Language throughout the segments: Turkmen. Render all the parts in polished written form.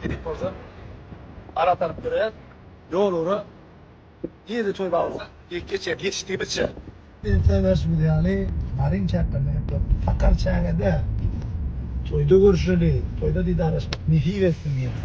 Nesip bolsa Arat alyp bereýäs. Ýol ugra nirede toý bar bolsa geçer ýetişdigimizçe. Entek görşümiz ýaly Maryň çäklerinde hem-de Sakarçägede toýda görüşeli, toýda didarlaşmak nesip etsin diýýäs.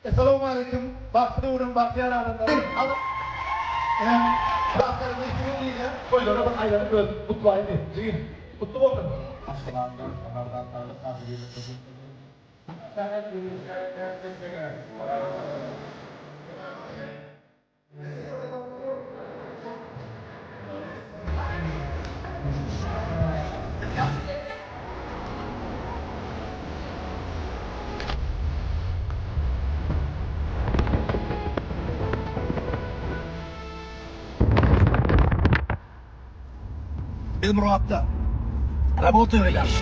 Essalawmaleýkim bagtly döwrüň bagtyýar adamlary Toýlara bir aýlanyp özüm gutlaýyn diýdim jigim gutly bolsun. Biz Murgapda rabota gelýäris.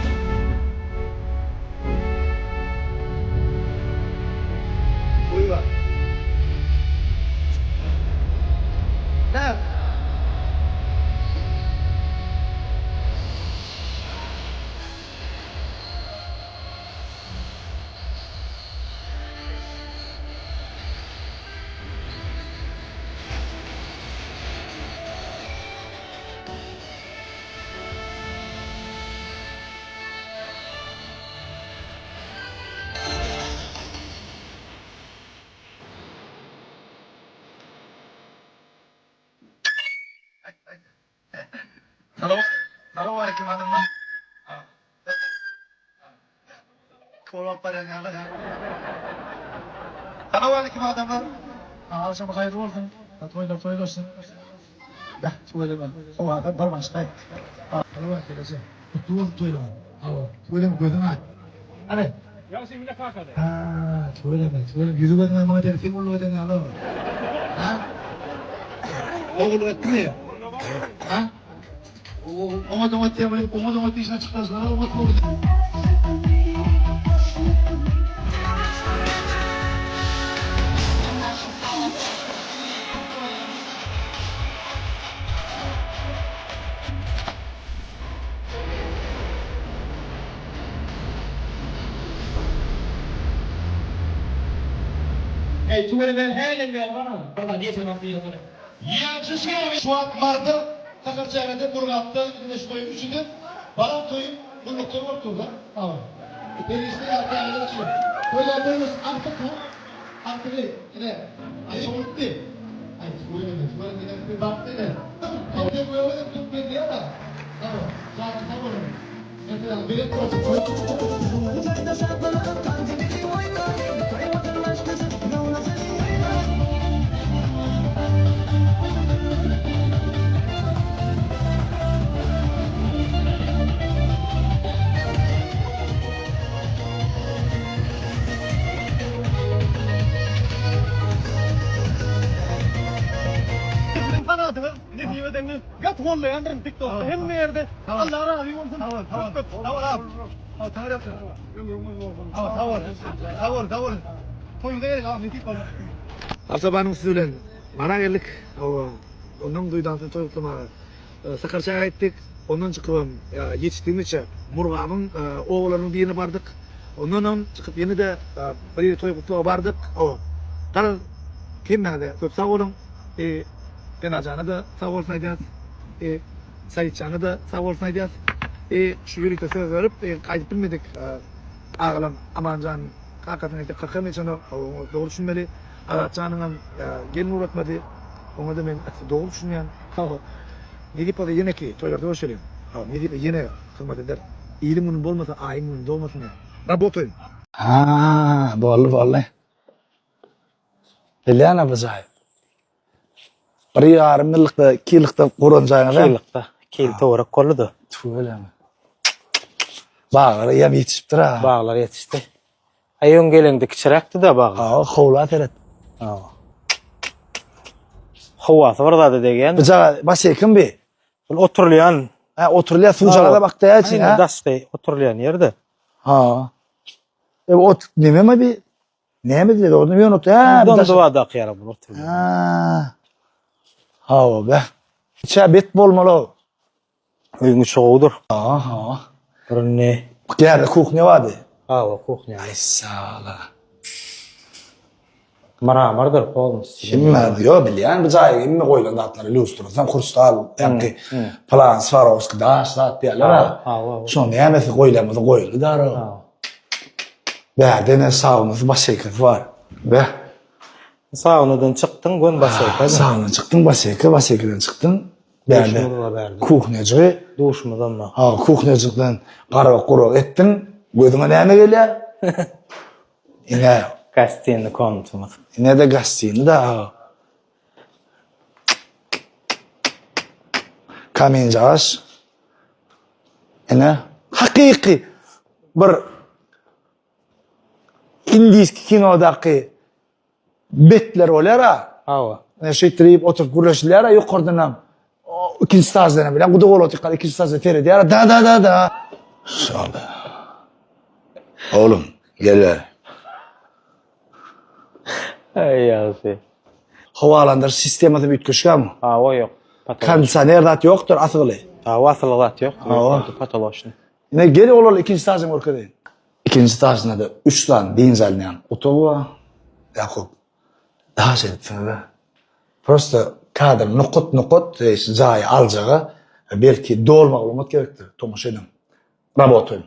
Goýber. Näme? Salowmaleýkim adamlar. Kolap barýan ýaly. Salowmaleýkim adamlar. Agşamy haýyrly bolsun. Toýlar toý bolsun. Beh, tüweleme. Howadan bir başga. Salowat geleje. Gutly bolsun toýlaryň. Hawa, tüweleme gözüň aýdyň. Hany. Ýagşy mine kakady. Ha, tüweleme, tüweleme. Ýüzi gözüň maňa derek sen gulluk eden ýaly. Ha? O gulluk etdimi? Ha? Oňat oňat diýen bilen oňat oňat diýişine çykdajylara oňat boldy. Eý tüweleme hälem ýok ana bir zat ýetenok diýen. Ýagşy şowy şu wagt Maryda Sakarçägede Murgapda indi şu toýuň üçüsi baran toýum gullukdan bolup dur da hawa perişde ýaly täzeler açylyp toýlar toýlasyn agtyk ha agtygy ine aý şowlupdy aý tüweleme tüweleme ine bir bagtly ine Sen göwün türkmen diýýär-ä hawa janyň sag bolsun meselem belet bolsun. Siziň fanatyňyz Nesibe Deňiz gaty gollaýandyryn tiktokda hemme ýerde Allah razy bolsun. Sag bol, sag bol. Sag bol abi. Sag bol. Ömrüňiz bolsun. Sag bol. Sag bol, sag bol. Toýuňyza gerek abi nesip bolsa. Alsabanyň üsti bilen Mara geldik. Hawa, ondan duýdansyz toý gutlamaga Sakarçägä gitdik. Ondan çykybam ýetişdigimizçe Murgabyň obalarynyň birine bardyk. Ondanam çykyp ýene-de bir ýere toý gutlaga bardyk. Hawa, garaz, hemmäňize köp sag boluň. Penajana-da sag bolsun aýdýas. Saidjana-da sag bolsun aýdýas. Şu ýörite söz berip, gaýdyp bilmedik. Agalam Amanjan kakasyny entek kakam eçenok. Hawa, oňa dogry düşünmeli. Azatjanyňam gelin ugratmady. Oňa-da men dogry düşünýän. Hawa, nesip bolsa ýeneki toýlarda görşeliň. Hawa, nesip ýene hyzmat eder. Iliň güni bolmasa, aýyň güni dogmasyn diýýän. Rabotaýyn. Ha, boldy, boldy. Bilýän-ä bu jaýy. Bir ýarym ýyllykda, iki ýyllykda guran jaýyňyz Iki ýyllykda, iki ýyl töwerek boldy-da. Tüweleme. Baglar eýýäm ýetişipdir-ä. Baglar ýetişdi. Aý öň geleňde kiçiräkdi-de baglar. Hawa, howla seret. Hawa. Howasy bir zada degýän. Bu jaý başy kim bi? Bu oturylýan. Ha, oturylýar suwjagada bakdy ha içine. Aynen daşky oturylýan ýerde. Ha. E ot neme mi bir näme diýdi orada ýöne otur. Ha, bir daş- Donduwadaky ýere bu oturylýar. Ha. Hawa be. İçä bet bolmaly. Öýüň içi gowudyr. Aha. Birini Gäbe kuhnya bardy. Hawa, kuhnya. Ay sala. Mramordyr polnusty. Kim bardy? Ýo bilýän bu jaýa hemme goýlan zatlary lýustradan, krustal, ýa-ki plan, Swarovski daş zat diýerler. Ha, hawa. Şoň nämesi goýlan bolsa goýuldy dara. Bärde ne saunasy, basseýkasy bar. Be. Saunadan çykdyň, gön basseýka. Saunadan çykdyň, basseýka, basseýkadan çykdyň. Bärde kuhnýajygy. Duşumyzam bar. Ha, kuhnýajykdan garak gurak etdiň. Gözüňe näme gelýär? Ine. Gostinny komnatymyz. Ine-de gostinny da. Kaminjagaş. Ine hakyky bir indiyski kinodaky betler bolýar-a. Hawa. Ine şeýtdirip oturyp gürleşilýär-a ýokardanam. Ikinji staždan bilen guda bolup otyrka ikinji stažda seredýär. Da da da da. Şol. Oğlum gel bäri. Aý ýagşy. Howalandyryş sistemasy üýtgeşikmi? Hawa ýok. Kondisioner zat ýokdur asyly. Hawa asyly zat ýok. Hawa. Patoloşny. Ine gel olar ikinji stažyny görkezeýin. Ikinji stažynda-da 3 sany dynç alynýan otag bar. Ýakup. Daş edipsiňiz-a. Prosta kadr nokat nokat jaýy aljaga belki doly maglumat gerekdir. Tomaşa ediň. Rabotaýyn.